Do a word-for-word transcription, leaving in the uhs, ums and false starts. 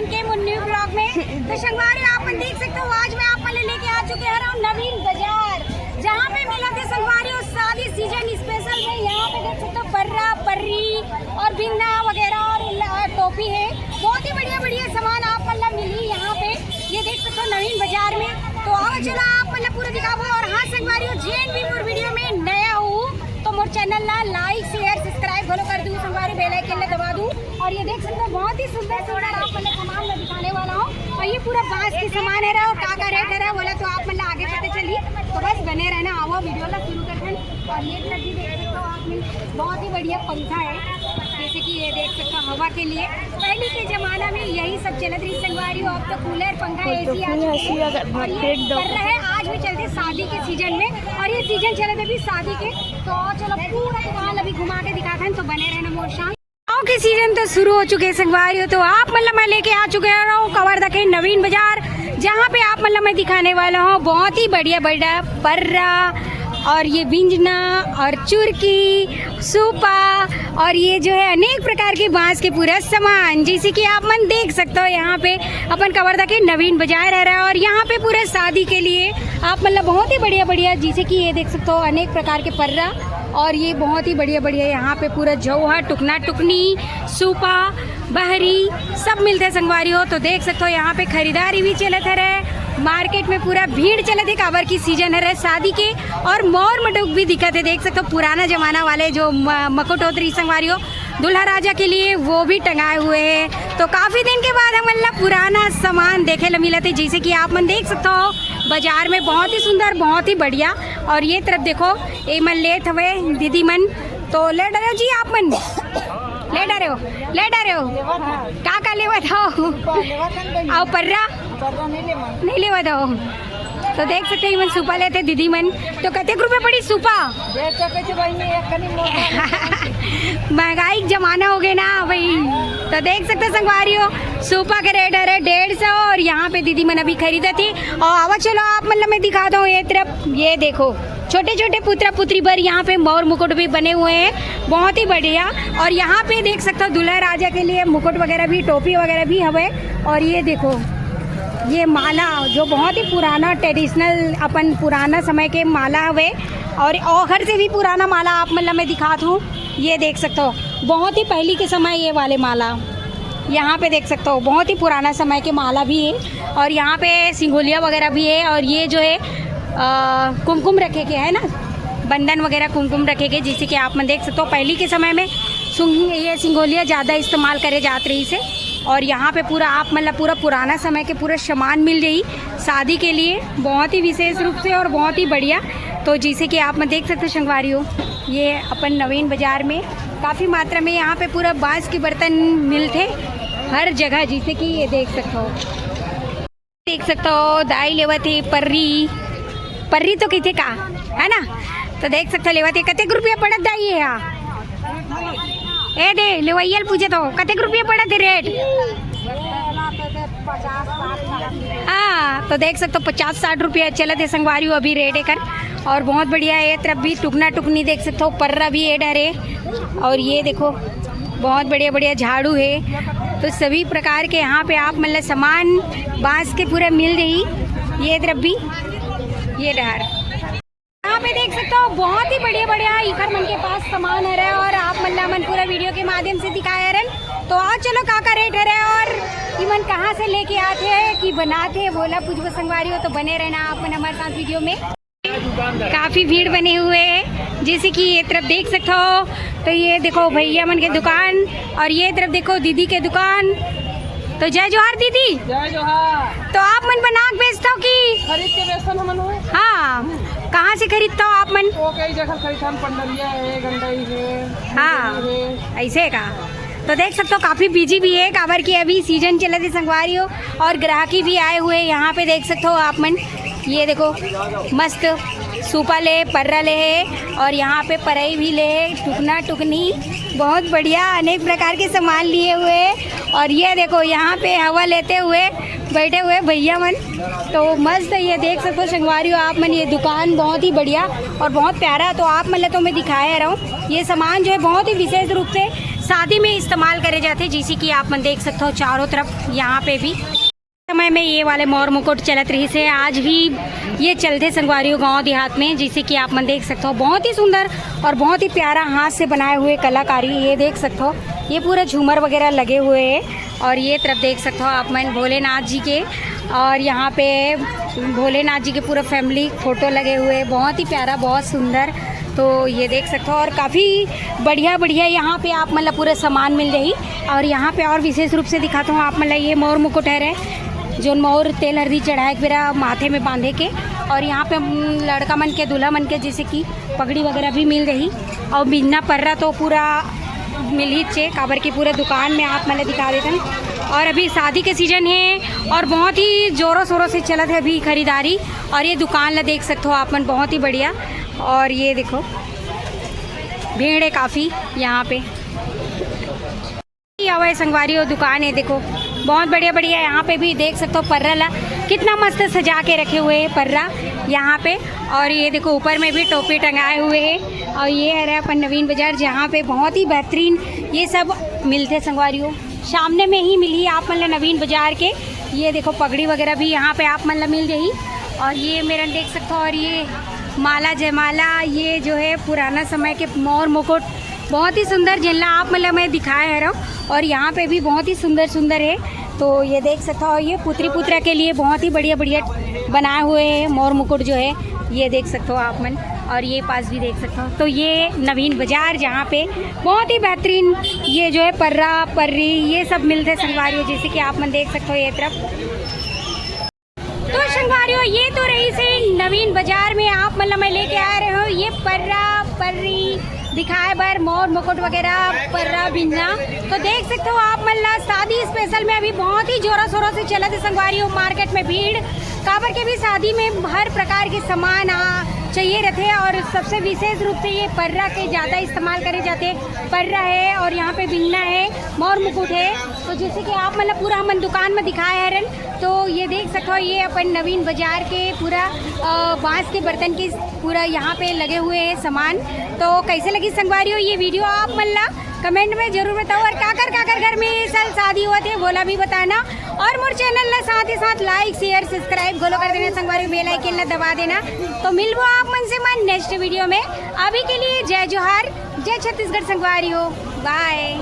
के more new blog में। तो संगवारी, आप मन देख सकते हो, आज मैं आप मन लेके आ चुके हैं नवीन बाजार, जहाँ पे मिलथे संगवारी और शादी सीजन स्पेशल में। यहाँ पे देख सकते हो पर्रा पर्री और बिंदना वगैरह और ला-, टोपी है, बहुत ही बढ़िया बढ़िया सामान आप मन ला मिली यहाँ पे। ये देख सकते हो नवीन बाजार में। तो आओ चलो आप मन ला पूरा दिखाबो। और हाँ संगवारी, जेन भी मोर वीडियो में नया हो तो मोर चैनल ला लाइक शेयर सब्सक्राइब घलो कर दू संगवारी, बेल आइकन ला दबा दू। और ये देख सकते हो बहुत ही सुंदर सुंदर आप मन ला सामान मैं दिखाने वाला हूँ। और ये पूरा बांस के सामान है रहा, का का रेट है रहा बोला तो आप मन ला आगे पता चली। तो बस बने रहना, आओ वीडियो ला शुरू करते हैं। और ये तरफ भी देख सकते हो आप मन, बहुत ही बढ़िया पंखा है, जैसे कि ये देख सकते हो हवा के लिए। पहले के जमाना में यही सब चलत रही संगवारी हो, अब तो कूलर पंखा एसी आ चुके हैं। और ये पर्रा है, आज भी चलते शादी के सीजन में, और ये सीजन चलत अभी शादी के। तो चलो पूरा दुकान अभी घुमा के दिखाते हैं, तो बने रहना मोर साथ। गाँव के सीजन तो शुरू हो चुके हैं संगवारी हो, तो आप मन ला मैं लेके आ चुके हैं कवर्धा के नवीन बाजार, जहाँ पे आप मन ला मैं दिखाने वाला हूँ बहुत ही बढ़िया बढ़िया पर्रा और ये बिंजना और चुरकी, सूपा और ये जो है अनेक प्रकार के बांस के पूरा सामान, जैसे कि आप मन देख सकते हो यहाँ पे अपन कवर्धा के नवीन बाजार है रहा है। और यहाँ पे पूरे शादी के लिए आप मतलब बहुत ही बढ़िया बढ़िया, जैसे कि ये देख सकते हो अनेक प्रकार के पर्रा और ये बहुत ही बढ़िया बढ़िया यहाँ पे पूरा जौहा, टुकना टुकनी, सूपा, बहरी सब मिलथे संगवारी हो। तो देख सकते हो यहाँ पे खरीदारी भी चलत हरे, मार्केट में पूरा भीड़ चलत है, काबर की सीजन हरे शादी के। और मौर मटुक भी दिखत है, देख सकते हो पुराना जमाना वाले जो म-, मकुट होत रही संगवारी हो, दूल्हा राजा के लिए वो भी टंगाए हुए हैं। तो काफी दिन के बाद हमन ला पुराना सामान देखे ला मिलत है, जैसे कि आप मन देख सकते हो बाजार में बहुत ही सुंदर, बहुत ही बढ़िया। और ये तरफ देखो, ए मन लेत हवे दीदी मन, तो ले डरे हो जी आप मन, ले डरे हो, ले डरे हो, का का लेवत हो? अउ पर्रा नहीं लेवत हो। तो देख सकते हो, इमन सूपा लेते दीदी मन। तो कतेक रुपया पड़ी सूपा? महंगाई के जमाना हो गए ना भाई। तो देख सकते हो संगवारी हो, सूपा के रेट हरे डेढ़ सौ और यहाँ पे दीदी मन अभी खरीदत ही। और आवा चलो आप मतलब मैं दिखाता हूँ ये तरफ, ये देखो छोटे छोटे पुत्रा पुत्री बर यहाँ पे मौर मुकुट भी बने हुए हैं, बहुत ही बढ़िया। और यहाँ पे देख सकते हो दूल्हा राजा के लिए मुकुट वगैरह भी, टोपी वगैरह भी हवे। और ये देखो ये माला जो बहुत ही पुराना ट्रेडिशनल अपन पुराना समय के माला हवे, और ओखर से भी पुराना माला आप मतलब मैं दिखात हूँ। ये देख सकते हो बहुत ही पहली के समय ये वाले माला यहाँ पे देख सकते हो, बहुत ही पुराना समय के माला भी है। और यहाँ पे सिंगोलिया वगैरह भी है। और ये जो है अ, कुमकुम रखे के है ना, बंधन वगैरह कुमकुम रखे के, जैसे कि आप मन देख सकते हो पहली के समय में सुंग ये सिंगोलिया ज़्यादा इस्तेमाल करे जात रही से। और यहाँ पे पूरा आप मतलब पूरा पुराना समय के पूरा सामान मिल जाई शादी के लिए, बहुत ही विशेष रूप से और बहुत ही बढ़िया। तो जैसे कि आप मन देख सकते हो संगवारी हो, ये अपन नवीन बाजार में काफ़ी मात्रा में यहाँ पे पूरा बांस के बर्तन मिलते हर जगह, जैसे कि ये देख सकते हो, देख सकते हो दाई लेवत हे पर्री, पर्री तो किथे का है ना। तो देख सकते हो लेवत हे, कतेक रुपया पड़त दाई हे? हाँ, ए दे लेवैया ल पूछे तो कतेक रुपया पड़त हे रेट? हाँ, तो देख सकते हो पचास साठ रुपया चलत हे संगवारी हो अभी रेट एकर। और बहुत बढ़िया है, ये तरफ भी टुकना टुकनी देख सकते हो, पर्रा भी ए डरे। और ये देखो बहुत बढ़िया बढ़िया झाड़ू है। तो सभी प्रकार के यहाँ पे आप मतलब सामान बांस के पूरे मिल रही। ये तरफ भी ये डहर यहाँ पे देख सकते हो बहुत ही बढ़िया बढ़िया इखर मन के पास सामान हरे और आप मन ला मन पूरा वीडियो के माध्यम से दिखाए हरन। तो आज चलो का का रेट हरे और इमन कहाँ से लेके आते हैं कि बनाते हैं, बोला पूछबो संगवारी हो। तो बने रहना आप मन हमारे साथ वीडियो में। काफी भीड़ बने हुए है, जैसे कि ये तरफ देख सकते हो। तो ये देखो भैया मन के दुकान और ये तरफ देखो दीदी के दुकान। तो जय जोहार दीदी। जय जोहार। तो आप मन बना के बेचता हो कि? खरीद के बेचता हमन हो। हाँ, कहाँ से खरीदता हो आप मन? वो कई जगह खरीदता हम, पंडरिया है, गंडई है, हाँ, है। ऐसे का। तो देख सकते हो काफी बिजी भी है, काबर कि अभी सीजन चलत हे संगवारी हो और ग्राहकी भी आए हुए हैं। यहाँ पे देख सकते हो आप मन, ये देखो मस्त सूपा ले, पर्रा ले है और यहाँ पे परई भी ले है, टुकना टुकनी बहुत बढ़िया अनेक प्रकार के सामान लिए हुए हैं। और ये देखो यहाँ पे हवा लेते हुए बैठे हुए भैया मन। तो मस्त ये देख सकते हो संगवारी हो आप मन, ये दुकान बहुत ही बढ़िया और बहुत प्यारा। तो आप मन ला तो मैं दिखाए रहा हूँ, ये सामान जो है बहुत ही विशेष रूप से शादी में इस्तेमाल करे जाते, जैसे कि आप मन देख सकते हो चारों तरफ। यहाँ पे भी समय में ये वाले मौर मुकुट चलत रहिस हे, आज भी ये चलथे संगवारी हो गांव देहात में। जैसे कि आप मन देख सकते हो, बहुत ही सुंदर और बहुत ही प्यारा हाथ से बनाए हुए कलाकारी। ये देख सकते हो, ये पूरा झूमर वगैरह लगे हुए हैं। और ये तरफ देख सकते हो आप मन भोलेनाथ जी के, और यहाँ पे भोलेनाथ जी के पूरा फैमिली फोटो लगे हुए हैं। बहुत ही प्यारा, बहुत सुंदर। तो ये देख सकते हो, और काफ़ी बढ़िया बढ़िया यहाँ पे आप मन ला पूरा सामान मिल जाही। और यहाँ पे और विशेष रूप से दिखाता हूँ आप मन ला, ये मौर मुकुट हरे, जोन मौर तेल हरदी चढ़ाए के बेरा माथे में बांधे के। और यहाँ पे हम लड़का मन के, दूल्हा मन के जैसे कि पगड़ी वगैरह भी मिल रही। और बिन्ना पर्रा तो पूरा मिल ही चे, काबर की पूरे दुकान में आप मन ला दिखा देथन। और अभी शादी के सीजन है और बहुत ही जोरों शोरों से चलत है अभी खरीदारी। और ये दुकान ला देख सकते हो आप मन, बहुत ही बढ़िया। और ये देखो, भीड़ है काफ़ी यहाँ पे। ये हवे संगवारी हो दुकान है, देखो बहुत बढ़िया बढ़िया। यहाँ पे भी देख सकते हो पर्रा ला कितना मस्त सजा के रखे हुए हैं पर्रा यहाँ पे। और ये देखो ऊपर में भी टोपी टंगाए हुए हैं। और ये हरे अपन नवीन बाजार, जहाँ पे बहुत ही बेहतरीन ये सब मिलते संगवारी हो। सामने में ही मिली आप मन ला नवीन बाजार के। ये देखो पगड़ी वगैरह भी यहाँ पे आप मन ला मिल जाही। और ये मेरन देख सकते हो, और ये माला जयमाला, ये जो है पुराना समय के मौर मुकुट, बहुत ही सुंदर, जेन ला आप मन ला मैं दिखाए हरव। और यहाँ पे भी बहुत ही सुंदर सुंदर है। तो ये देख सकते हो, ये पुत्री पुत्रा के लिए बहुत ही बढ़िया बढ़िया बनाए हुए हैं मौर मुकुट जो है, ये देख सकते हो आप मन। और ये पास भी देख सकते हो, तो ये नवीन बाजार, जहाँ पे बहुत ही बेहतरीन ये जो है पर्रा पर्री ये सब मिलते संगवारी हो, जैसे कि आप मन देख सकते हो ये तरफ। तो संगवारी हो, ये तो रहिस हे नवीन बाजार में आप मन ला मैं लेके आ रहे हो ये पर्रा पर्री दिखाए बर, मौर मुकुट वगैरह, पर्रा बिन्ना। तो देख सकते हो आप मन ला शादी स्पेशल में अभी बहुत ही जोरों शोरों से चलत हे संगवारी हो मार्केट में भीड़, काबर के भी शादी में हर प्रकार के सामान आ चाहिए रहते हैं। और सबसे विशेष रूप से ये पर्रा के ज़्यादा इस्तेमाल करे जाते, पर्रा है और यहाँ पे बिन्ना है, मौर मुकुट है। तो जैसे कि आप मन ला पूरा हमन दुकान में दिखाए हरन, तो ये देख सकते हो, ये अपन नवीन बाजार के पूरा, अ, बांस के बर्तन के पूरा यहाँ पे लगे हुए हैं सामान। तो कैसे लगी संगवारी हो ये वीडियो, आप मन ला कमेंट में जरूर बताओ, और काकर काकर घर में ये साल शादी होत हे, वो ला भी बताना। और मोर चैनल ला साथ ही साथ लाइक, शेयर, सब्सक्राइब घलो कर देना संगवारी, बेल आइकन ला दबा देना। तो मिलबो आप मन से मन नेक्स्ट वीडियो में। अभी के लिए जय जोहार, जय छत्तीसगढ़ संगवारी हो, बाय।